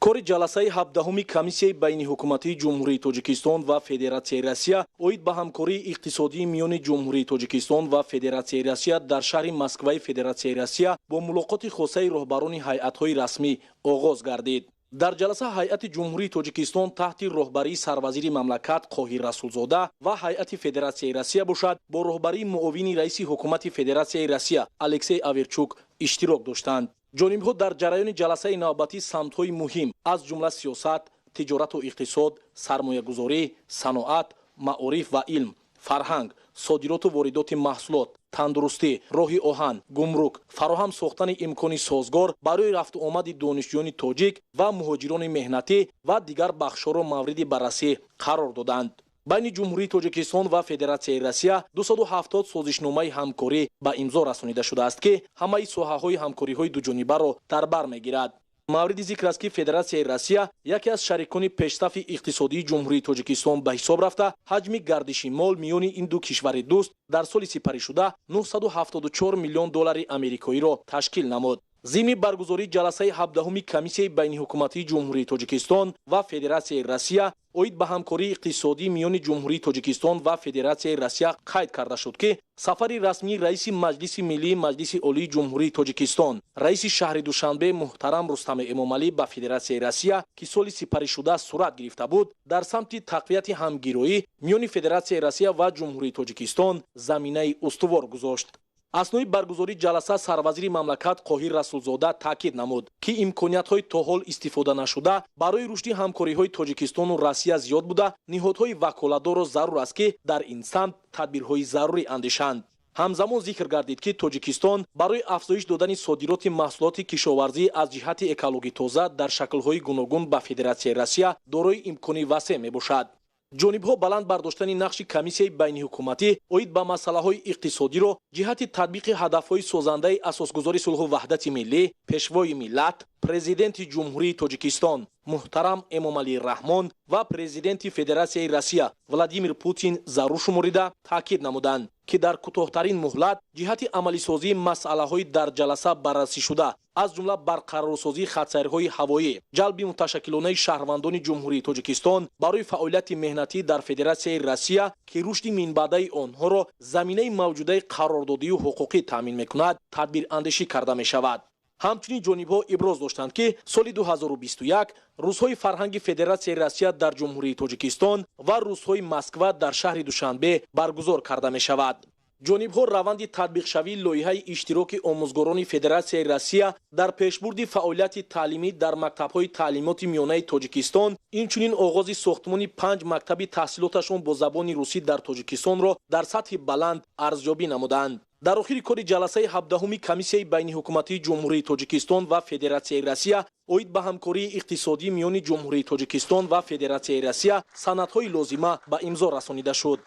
Кори ҷаласаи 17-уми Комиссияи байниҳукуматии Ҷумҳурии Тоҷикистон ва Федератсияи Россия оид ба ҳамкории иқтисодии миёни Ҷумҳурии Тоҷикистон ва Федератсияи Россия дар шаҳри Москваи Федератсияи Россия бо мулоқоти хосаи роҳбарони ҳайатҳои расмӣ оғоз гардид. Дар ҷаласа ҳайати Ҷумҳурии Тоҷикистон таҳти роҳбарии сарвазири мамлакат Қоҳир Расулзода ва ҳайати Федератсияи Россия бошад, бо роҳбарии муовини раиси ҳукумати Федератсияи Россия Алексей Оверчук иштирок доштанд. Ҷонибҳо дар ҷараёни ҷаласаи навбатӣ самтҳои муҳим, аз ҷумла сиёсат, тиҷорату иқтисод, сармоягузорӣ, саноат, маориф ва илм, фарҳанг, содироту воридоти маҳсулот, тандурустӣ, роҳи оҳан, гумрук, фароҳам сохтани имкони созгор барои рафту омади донишҷӯёни тоҷик ва муҳоҷирони меҳнатӣ ва дигар бахшҳоро мавриди баррасӣ қарор доданд. Байни Ҷумҳурии Тоҷикистон ва Федератсияи Россия 270 созишномаи ҳамкорӣ ба имзо расонида шудааст, ки ҳамаи соҳаҳои ҳамкориҳои дуҷонибаро дар бар мегирад. Мавриди зикр аст, ки Федератсияи Россия яке аз шарикони пешсафи иқтисодии Ҷумҳурии Тоҷикистон ба ҳисоб рафта, ҳаҷми гардиши мол миёни ин ду кишвари дӯст дар соли сипаришуда 974 миллион доллари америкоиро ташкил намуд. Зимни баргузории ҷаласаи 17-уми Комиссияи байниҳукуматии Ҷумҳурии Тоҷикистон ва Федератсияи Россия оид ба ҳамкории иқтисодӣ миёни Ҷумҳурии Тоҷикистон ва Федератсияи Россия қайд карда шуд, ки сафари расмии раиси Маҷлиси Миллии Маҷлиси Олии Ҷумҳурии Тоҷикистон, раиси шаҳри Душанбе муҳтарам Рустами Эмомалӣ ба Федератсияи Россия, ки соли сипаришуда сурат гирифта буд, дар самти тақвияти ҳамгироӣ миёни Федератсияи Россия ва Ҷумҳурии Тоҷикистон заминаи устувор гузошт. Аснои баргузории ҷаласа сарвазири мамлакат Қоҳир Расулзода таъкид намуд, ки имкониятҳои то ҳол истифода нашуда барои рушди ҳамкориҳои Тоҷикистону Россия зиёд буда, ниҳодҳои ваколатдорро зарур аст, ки дар ин самт тадбирҳои зарурӣ андешанд. Ҳамзамон зикр гардид, ки Тоҷикистон барои афзоиш додани содироти маҳсулоти кишоварзӣ аз ҷиҳати экологӣ тоза дар шаклҳои гуногун ба Федератсияи Россия дорои имкони васеъ мебошад. Ҷонибҳо баланд бардоштани нақши Комиссияи байниҳукуматӣ оид ба масъалаҳои иқтисодиро ҷиҳати татбиқи ҳадафҳои созандаи асосгузори сулҳу ваҳдати миллӣ, Пешвои миллат, Президенти Ҷумҳурии Тоҷикистон муҳтарам Эмомалӣ Раҳмон ва Президенти Федератсияи Россия Владимир Путин зарур шуморида, таъкид намуданд, ки дар кӯтоҳтарин муҳлат ҷиҳати амалисозии масъалаҳои дар ҷаласа баррасӣшуда, аз ҷумла барқарорсозии хатсайрҳои ҳавоӣ, ҷалби муташаккилонаи шаҳрвандони Ҷумҳурии Тоҷикистон барои фаъолияти меҳнатӣ дар Федератсияи Россия, ки рушди минбаъдаи онҳоро заминаи мавҷудаи қарордодию ҳуқуқӣ таъмин мекунад, тадбирандешӣ карда мешавад. Ҳамчунин ҷонибҳо иброз доштанд, ки соли 2021 Рӯзҳои фарҳанги Федератсияи Россия дар Ҷумҳурии Тоҷикистон ва Рӯзҳои Москва дар шаҳри Душанбе баргузор карда мешавад. Ҷонибҳо раванди татбиқшавии лоиҳаи иштироки омӯзгорони Федератсияи Россия дар пешбурди фаъолияти таълимӣ дар мактабҳои таълимоти миёнаи Тоҷикистон, инчунин оғози сохтмони панҷ мактаби таҳсилоташон бо забони русӣ дар Тоҷикистонро дар сатҳи баланд арзёбӣ намуданд. Дар охири кори ҷаласаи 17-уми Комиссияи байниҳукуматии Ҷумҳурии Тоҷикистон ва Федератсияи Россия оид ба ҳамкории иқтисодӣ миёни Ҷумҳурии Тоҷикистон ва Федератсияи Россия санадҳои лозима ба имзо расонида шуд.